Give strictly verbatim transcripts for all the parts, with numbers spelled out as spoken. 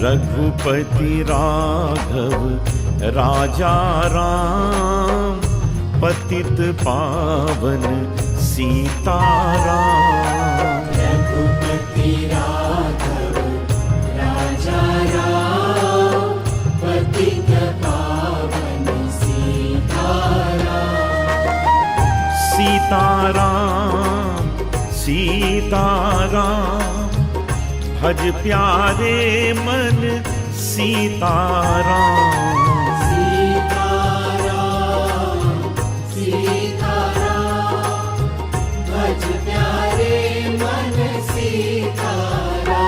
रघुपति राघव राजा राम, पतित पावन सीताराम। रघुपति राघव राजा राम, पतित पावन सीताराम। सीताराम, सीताराम, भज प्यारे मन सीताराम। सीताराम, सीताराम, भज प्यारे मन सीताराम।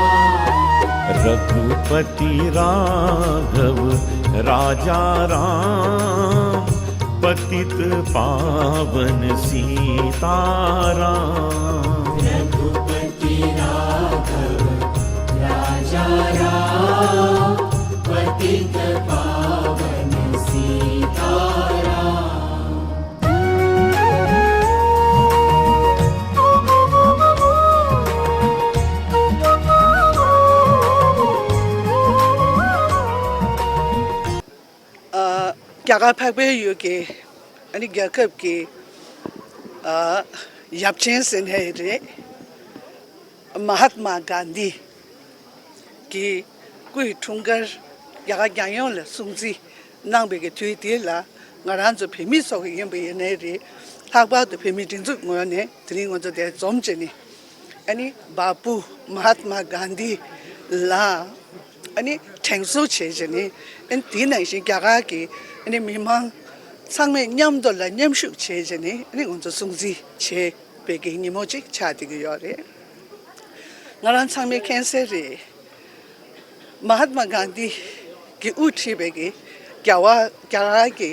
रघुपति राघव राजा राम, पतित पावन सीताराम। रघुपति राघव राजा राम, पतित पावन सीताराम। ཨ། རྒྱ་གར་འཕགས་པའི་ཡུལ་གྱི་ཨ་ནི་རྒྱལ་ཁབ་ཀྱི་ཨ་ཡབ་ཆེན་ཟེར་ནའི་རེད། མ་ཧཱ་ཏ་མ་གྷན་དྷི་གི་སྐུའི་འཁྲུངས་སྐར་རྒྱ་གར་རྒྱལ་ཡོངས་ལ་སྲུང་བརྩི་གནང་བའི་གི་དུས་དེ་ལ། ང་རང་ཚོ་བོད་མི་ཚོ་ཡིན་པ་ཡིན་ནའི་རེད། ལྷག་པར་དུ་བོད་མི་སྒྲིག་འཛུགས་ངོས་ནས་དེ་རིང་ང་ཚོ་དེར་འཛོམས་བྱས་ནས། ཨ་ནི་བ་པུ་མ་ཧཱ་ཏ་མ་གྷན་དྷི་ལ་ཨ་ནི་དྲན་གསོ་བྱས་བྱས་ནས། ཨ་ནི་དེ་ནང་བཞིན་རྒྱ་གར་གྱི་ཨ་ནི་མི་མང་ཚང་མས་མཉམ་དུ་ལ་མཉམ་ཞུགས་བྱས་བྱས་ནས། ཨ་ནི་ང་ཚོ་སྲུང་བརྩི་བྱས་པའི་གི་ཉིན་མོ་ཅིག་ཆགས་བསྡད་ཀྱི་ཡོད་རེད། ང་རང་ཚང་མས་མཁྱེན་གསལ་རེད། མ་ཧཱ་ཏ་མ་གྷན་དྷི་གིས་དབུ་ཁྲིད་པའི་གི་རྒྱ་བ་རྒྱ་གར་གྱི་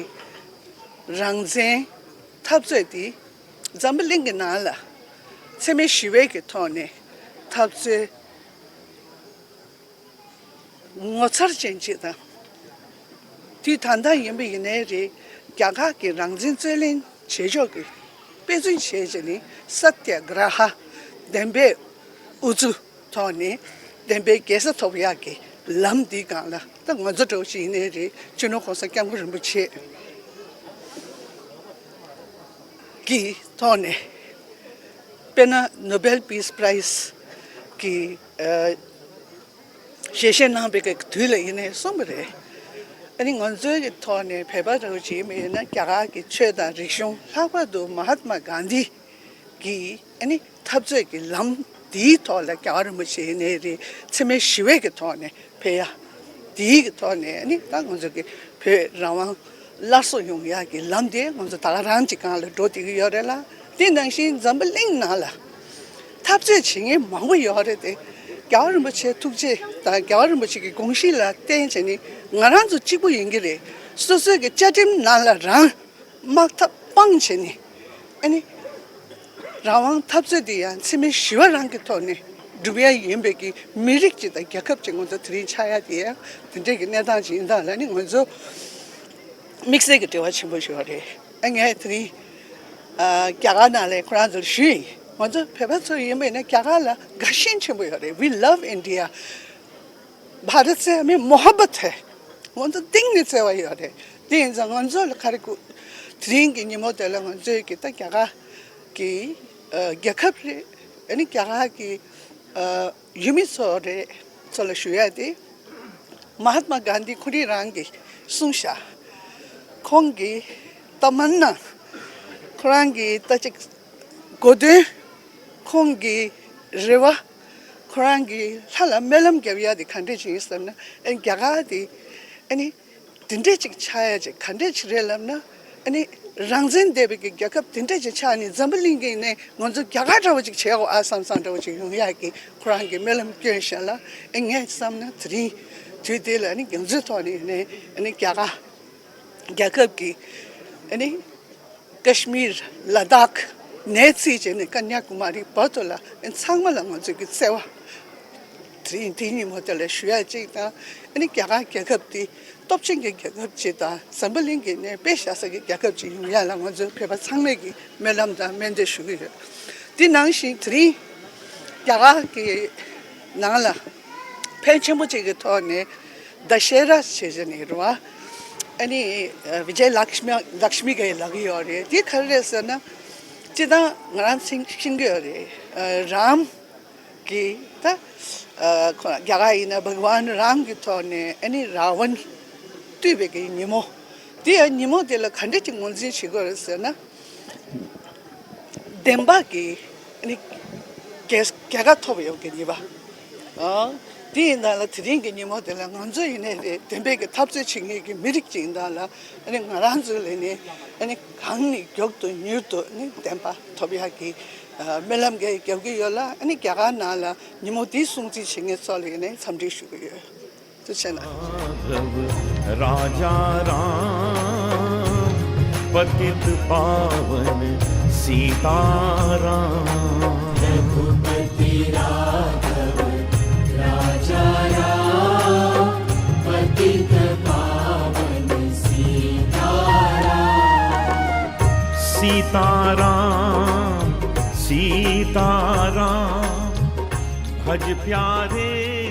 རང་བཙན་འཐབ་རྩོད་འདི་འཛམ་བུ་གླིང་གི་ནང་ལ་འཚེ་མེད་ཞི་བའི་གི་ཐོག་ནས་འཐབ་རྩོད་ངོ་མཚར་ཅན་ཅིག་དང་། དུས་ད་ལྟ་ཡིན་པ་ཡིན་ནའི་རེད། རྒྱ་གར་གྱི་རང་བཙན་རྩོད་ལེན་བྱེད་ཕྱོགས་ཀྱི་དཔེ་མཚོན་བྱས་བྱས་ནས། སཏྱ་གྲ་ཧ། བདེན་པའི་ཨུ་ཚུགས་ཐོག་ནས་བདེན་པའི་རྒྱལ་ས་ཐོབ་ཡག་གི་ལམ་འདིའི་སྒང་ལ། ད་ང་ཚོ་འདྲ་བོ་ཞིག་ཡིན་ནའི་རེད། སྤྱི་ནོར་༸གོང་ས་༸སྐྱབས་མགོན་རིན་པོ་ཆེ་གི་ཐོག་ནས། དཔེར་ན་Nobel Peace Prize་གི་ཨ་ཞལ་བཞེས་གནང་བའི་གི་དུས་ལ་ཡིན་ནའི་གསུངས་པ་རེད། ཨ་ནི་ང་ཚོའི་གི་ཐོག་ནས་བོད་པ་འདྲ་བོ་ཅིག་ཡིན་པ་ཡིན་ན། རྒྱ་གར་གྱི་ཆོས་དང་རིག་གཞུང་། ལྷག་པར་དུ་མ་ཧཱ་ཏ་མ་གྷན་དྷི་གི་ཨ་ནི་འཐབ་རྩོད་ཀྱི་ལམ་འདིའི་ཐོག་ལ་རྒྱལ་བ་རིན་པོ་ཆེ་ཡིན་ནའི་རེད། འཚེ་མེད་ཞི་བའི་གི་ཐོག་ནས་ཕེབས་ཡ། དེའི་གི་ཐོག་ནས་ཨ་ནི་ད་ང་ཚོ་གི་བོད་རང་དབང་སླར་གསོ་ཡོང་ཡག་གི་ལམ་དེ་ང་ཚོ་ད་ག་རང་གི་སྒང་ལ་འགྲོ་བསྡད་ཀྱི་ཡོད་རེད་ལ། དེ་ནང་བཞིན་འཛམ་བུ་གླིང་ནང་ལ་འཐབ་རྩོད་བྱེད་མཁན་མང་པོ་ཡོད་རེད་དེ། རྒྱལ་བ་རིན་པོ་ཆེའི་ཐུགས་རྗེ་དང་རྒྱལ་བ་རིན་པོ་ཆེ་གི་དགོངས་གཞི་ལ་བརྟེན་བྱས་ནས་ང་རང་ཚོ་གཅིག་པུ་ཡིན་གྱི་རེད། སོ་སོའི་གི་བཅའ་ཁྲིམས་ནང་ལ་རང་དམག་འཐབ་སྤང་བྱས་ནས། ཨ་ནི་རང་དབང་འཐབ་རྩོད་དེ་ཡང་འཚེ་མེད་ཞི་བ་རང་གི་ཐོག་ནས་སྒྲུབ་ཡ་ཡིན་པའི་གི་མི་རིགས་ཅིག་དང་རྒྱལ་ཁབ་ཅིག་ང་ཚོ་དེ་རིང་ཆགས་ཡ་དེ་ཡང་དེ་འདྲའི་གི་གནས་སྟངས་ཅིག་ཡིན་སྟངས་ལ་ནི་ང་ཚོ་དམིགས་བསལ་གྱི་འབྲེལ་བ་ཆེན་པོ་ཞིག་ཡོད་རེད། ཨ། ངས་དེ་རིང་ཨ་རྒྱ་གར་ནང་ལ་ཁོ་རང་ཚོར་ཞུས་ཡིན། ང་ཚོ་བོད་པ་ཚོ་ཡིན་པ་ཡིན་ན་རྒྱ་གར་ལ་དགའ་ཞེན་ཆེན་པོ་ཡོད་རེད། We love India. Bharat से हमें मोहब्बत है. ང་ཚོ་གཏིང་ནས་བརྩེ་བ་ཡོད་རེད། དེ་ཡིན་ཙང་ང་ཚོ་ལ་ག་རེ་དགོས། དེ་རིང་གི་ཉིན་མོ་དེ་ལ་ང་ཚོས་ཀྱི་ད་རྒྱ་གར་གྱི་ཨ་རྒྱལ་ཁབ་རེད། ཨ་ནི་རྒྱ་གར་གྱི་ཨ་ཡུལ་མི་ཚོ་རེད། ཚོ་ལ་ཞུ་ཡ་དེ། མ་ཧཱ་ཏ་མ་གྷན་དྷི་ཁོ་རང་རང་གིས་གསུངས་ཤག་ཁོང་གི་ཏ་མན་ན། ཁོ་རང་གི་ད་ཅིག་གོ་དོན། ཁོང་གི་རེ་བ། ཁོ་རང་གི་ལྷ་ལ་སྨོན་ལམ་རྒྱབ་ཡ་དེ་ག་འདྲས་ཅིག་ཡིན་ཟེར་ན། ཨ་རྒྱ་གར་དེ་ཨ་ནི་འདི་འདྲས་ཅིག་ཆགས་ཡ་ཅིག་ག་འདྲས་ཅིག་རེད་ལབ་ན། ཨ་ནི་ རང་བཙན་ལྡན་པའི་གི་རྒྱལ་ཁབ་དེ་འདྲ་ཅིག་ཆགས་ནས་འཛམ་བུ་གླིང་གི་ནས་ང་ཚོ་རྒྱ་གར་འདྲ་བོ་ཅིག་བྱེད་དགོས་ཨ་བསམ་བསམ་འདྲ་བོ་ཅིག་ཡོང་ཡག་གི་ཁོ་རང་གི་སྨོན་ལམ་སྐྱོན་བཞག་ལ། ཨེ་ངས་བསམ་ན་དེ་རིང་དུས་དེ་ལ་ནི་རྒྱ་མཚོའི་ཐོག་ནས་ནས་ཨ་ནི་རྒྱ་གར་རྒྱལ་ཁབ་ཀྱི་ཨ་ནི་ཀ་ཤི་མིར་ལ་དྭགས་ནས་ཚིག་བྱས་ནས་ཀ་ཉ་ཀུ་མ་རི་བར་དུ་ལ་ཨ་ནི་ཚང་མ་ལ་ང་ཚོ་གི་བརྩེ་བ། དེ་རིང་དེ་ཉིན་མོ་དེ་ལ་ཞུ་ཡ་གཅིག་དང་། ཨ་ནི་རྒྱ་གར་རྒྱལ་ཁབ་དེ་སྟོབས་ཆེན་གྱི་རྒྱལ་ཁབ་ཅིག་དང་འཛམ་བུ་གླིང་གི་ནས་དཔེ་བཞག་ས་གི་རྒྱལ་ཁབ་ཅིག་ཡོང་ཡ་ལ་ང་ཚོའི་བོད་པ་ཚང་མས་ཀྱི་སྨོན་ལམ་དང་སྨོན་འདེབས་ཞུ་གི་ཡོད། དེ་ནང་བཞིན་དེ་རིང་རྒྱ་གར་གྱི་ནང་ལ་ཕལ་ཆེན་པོ་ཅིག་གི་ཐོག་ནས་ད་ཤེ་ར་ཞེས་བྱ་ནས་རུ་བ་ཨ་ནི་བི་ཇེ་ལག་ཤ་མི་ལག་ཤ་མི་གི་ལག་གི་ཡོད་རེད། དེ་ག་རེ་རེད་ཟེར་ན་སྤྱི་བཏང་ང་རང་ཚིག་ཤེས་ཀྱི་ཡོད་རེད། རམ། གི་ད་ཁོ་རྒྱ་གར་ཡིན་ན་བྷ་ག་ཝན་རམ་གྱི་ཐོག་ནས་ཨ་ནི་ར་ཝན་བཏུལ་བའི་གི་ཉིན་མོ། དེ་ཡང་ཉིན་མོ་དེ་ལ་ག་འདྲ་ཅིག་ངོས་འཛིན་བྱེད་དགོས་རེད་ཟེར་ན། བདེན་པ་གི་ཨ་ནི་རྒྱལ་རྒྱལ་ཁ་ཐོབ་ཡོད་གི་ཉིན་པ། ཨ་དེ་ཡིན་ན་ལ་དེ་རིང་གི་ཉིན་མོ་དེ་ལ་ང་ཚོ་ཡིན་ནའི་རེད། བདེན་པའི་གི་འཐབ་རྩོད་བྱེད་མཁན་གི་མི་རིགས་ཅིག་ཡིན་ད་ལ། ཨ་ནི་ང་རང་ཚོ་ལས་ནི་ཨ་ནི་གང་ནས་མགྱོགས་དུ་མྱུར་དུ་ཨ་ནི་བདེན་པ་ཐོབ་ཡག་གི་སྨོན་ལམ་གྱི་རྒྱབ་ཀྱི་ཡོད་ལ། ཨ་ནི་རྒྱ་གར་ནང་ལ་ཉིན་མོ་འདི་སྲུང་བརྩི་བྱེད་མཁན་ཚོ་ལ་ཡིན་ནའི་འཚམས་འདྲི་ཞུ་གི་ཡོད། ཐུགས་རྗེ་གནང་། राजा राम पतित पावन सीताराम। रघुपति राघव राजा राम पतित पावन सीताराम। सीताराम सीताराम भज प्यारे।